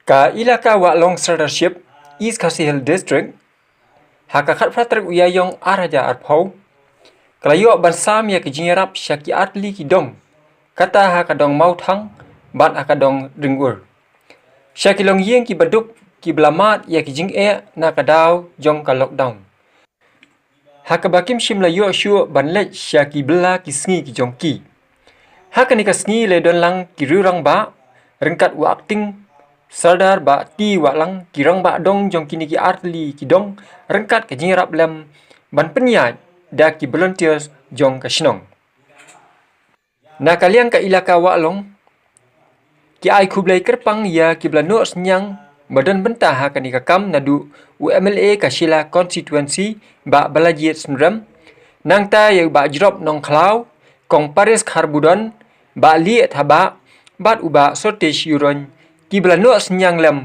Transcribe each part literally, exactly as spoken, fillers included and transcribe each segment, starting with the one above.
Ka ilaka Wahlong Sirdarship, East Khasi Hills District, ha ka khatphra tarik u Ïaïong ar hajar arphew, ka la ïoh ban sam ïa ki jingïarap sha ki artylli ki dong, kata ha ka dong Mawthang bad ha ka dong Ringur, sha ki longïing kiba duk kiba la mad ïa ki jingeh na ka daw jong ka lockdown. Ha kaba kim shym la ïoh shuh ban leit sha ki bylla ki sngi ki jong ki. Ha kane ka sngi la don lang ki riew rangbah, ryngkat u Acting Sardar Bah T Wahlang, ki rangbah dong jong kine ki artylli ki dong, ryngkat ka jingïarap lem ban pynïaid da ki volunteers jong ka shnong. Na ka liang ka ilaka Wahlong, ki ai khublei kyrpang ïa kiba la noh synñiang ba don bynta ha kane ka kam, naduh u M L A ka Shella Constituency, Bah Balajied Synrem, nangta ïa u Bah Jrop Nongkhlaw, Kong Paris Kharbudon, Bah Lieh Thabah bad u Bah Sortis Ïuroin, kiba la noh synñiang lem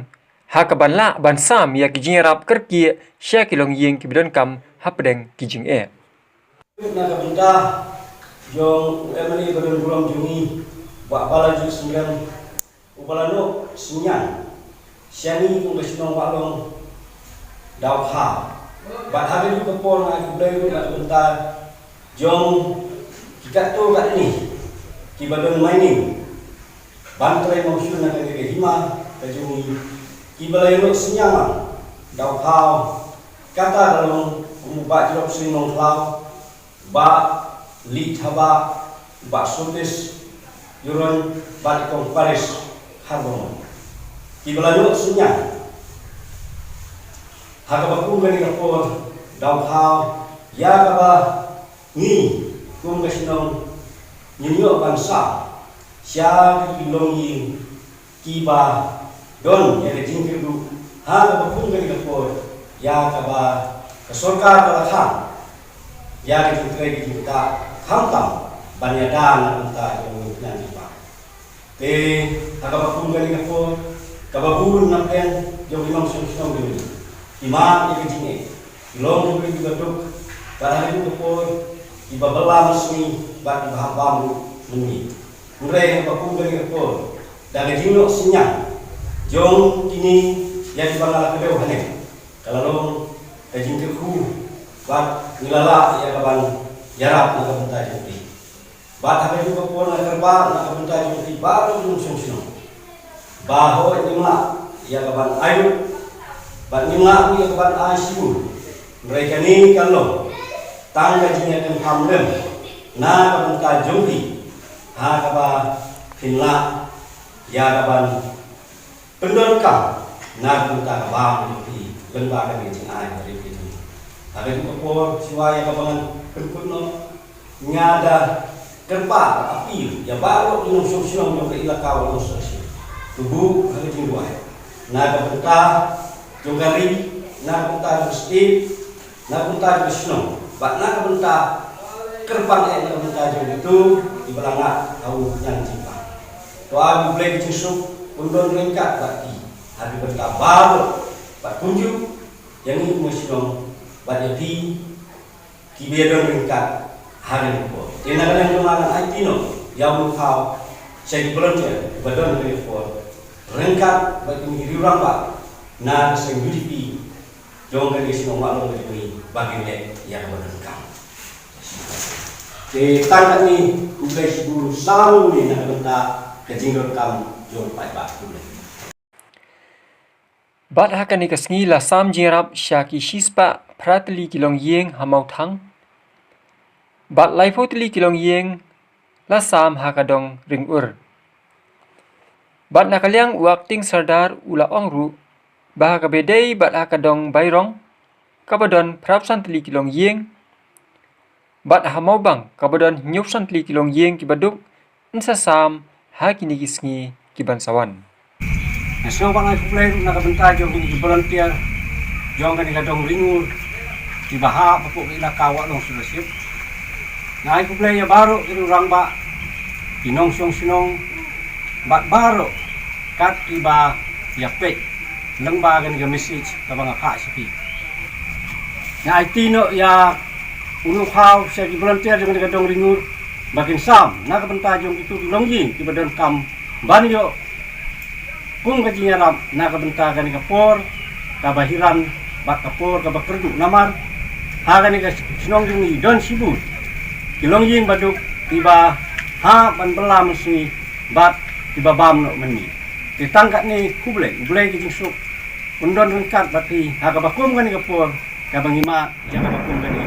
ha kaban lah ban sam ïa ki jingïarap kyrkieh sha ki longïing kiba donkam hapdeng ki jingeh. Na ka bynta jong u M L A ba don burom jong ngi, Bah Balajied Synrem, uba la noh synñiang sha ngi kum ka shnong Wahlong Dawkha. Bad ha kajuh ka por nga ai khublei ruh na ka bynta jong ki katto katne kiba don mining ban trei mawshun na kane ka hima ka jong ngi, kiba la ïa noh synñiang Dawkha, kata ka long kum u Bah Jrop Sing Nongkhlaw, Bah Lieh Thabah, Bah Sortis Ïuroin bad i Kong Paris Kharbudon, kiba la ïoh synñiang ha kaba kum kane ka por Dawkha, ïa kaba ngi kum ka shnong ngin ïoh ban sam sha ki longïing kiba don ïa ka jingkyrduh ha kaba kum kane ka por, ïa kaba ka sorkar ka la khang ïa ka jingtrei ka jingktah, khamtam ban ïada na ka bynta jong u nongkyndit. Te ha kaba kum kane ka por, kaba bun na pdeng jong ki nongshong shnong jong ngi ki mad ïa ka jingeh, ki long ki briew kiba duk, bad ha kane ka por kiba bylla mynsngi bad kiba hap bam ruh mynmiet. Hynrei ha kaba kum kane ka por, da ka jingnoh synñiang jong kine ïa kiba nga la kdew hangne, ka la long ka jingkyrkhu bad ngi la lah ïa kaban ïarap na ka bynta jong ki. Bad ha kajuh ka por nga kyrpad na ka bynta jong ki baroh ki nongshong shnong ba hooid ngim lah ïa kaban ai ruh, bad ngim lah ruh ïa kaban ai shibun. Hynrei kane ka long tang ka jingïakhun kham lem na ka bynta jong ki, ha kaba phin lah ïa kaban pyndonkam na ka bynta ka bam jong ki lyngba kane ka jingai ba rit ka jong ngi. Ha kajuh ka por, shuwa ïa kaba ngan pynkut noh, nga da kyrpad appeal ïa baroh ki nongshong shnong jong ka ilaka Wahlong Sirdarship, to buh ha ka jingduwai na ka bynta jong ka ri, na ka bynta jong ka state, na ka bynta jong ka shnong, bad na ka bynta kyrpang eh na ka bynta jong kito kiba la ngat ha u nang jingpang. To ai U Blei ka jingsuk un don ryngkat bad ki ha ki bynta baroh, bad kumjuh ïa ngi kum ka shnong bad ïa phi kiba ïa don ryngkat ha kane ka por. Te na ka liang jong nga ngan aiti noh ïa u nongthaw sha ki volunteer kiba don ha kane ka por, ryngkat bad kine ki riew rangbah na ka seng U D P jong kane ka shnong Wahlong ka jong ngi, ba kin leh ïa kaba donkam. Te tang katne, khublei shibun, sa mut ne na ka bynta ka jingdonkam jong u paidbah. Khublei. Bad ha kane ka sngi la sam jingïarap sha ki shispah phra tylli ki longïing ha Mawthang, bad laiphew tylli ki longïing la sam ha ka dong Ringur. Bad na ka liang u Acting Sardar u la ong ruh ba ha kaba ïadei bad ha ka dong Bairong, kaba don phra phew san tylli ki longïing, bad ha Mawbang, kaba don hynñiew phew san tylli ki longïing kiba duk, yn sa sam ha kine ki sngi ki ban sa wan. Nga sngewbha ban ai khublei ruh na ka bynta jong kine ki volunteer jong kane ka dong Ringur kiba hap hapoh ka ilaka Wahlong Sirdarship. Nga ai khublei ïa baroh ki riew rangbah, ki nongshong shnong, bad baroh kat kiba ïa peit lyngba kane ka message kaba nga phah sha phi. Nga aiti noh ïa u nongthaw sha ki volunteer jong kane ka dong Ringur ba kin sam na ka bynta jong kito ki longïing kiba donkam ban ïoh kum ka jingïarap na ka bynta kane ka por kaba hiran bad ka por kaba kyrduh, namar ha kane ka shnong jong ngi don shibun ki longïing baduk kiba hap ban bylla mynsngi bad kiba bam noh mynmiet. Te tang katne, khublei, U Blei ka jingsuk un don ryngkat bad phi ha kaba kum kane ka por kaba ngi mad ïa kaba kum kane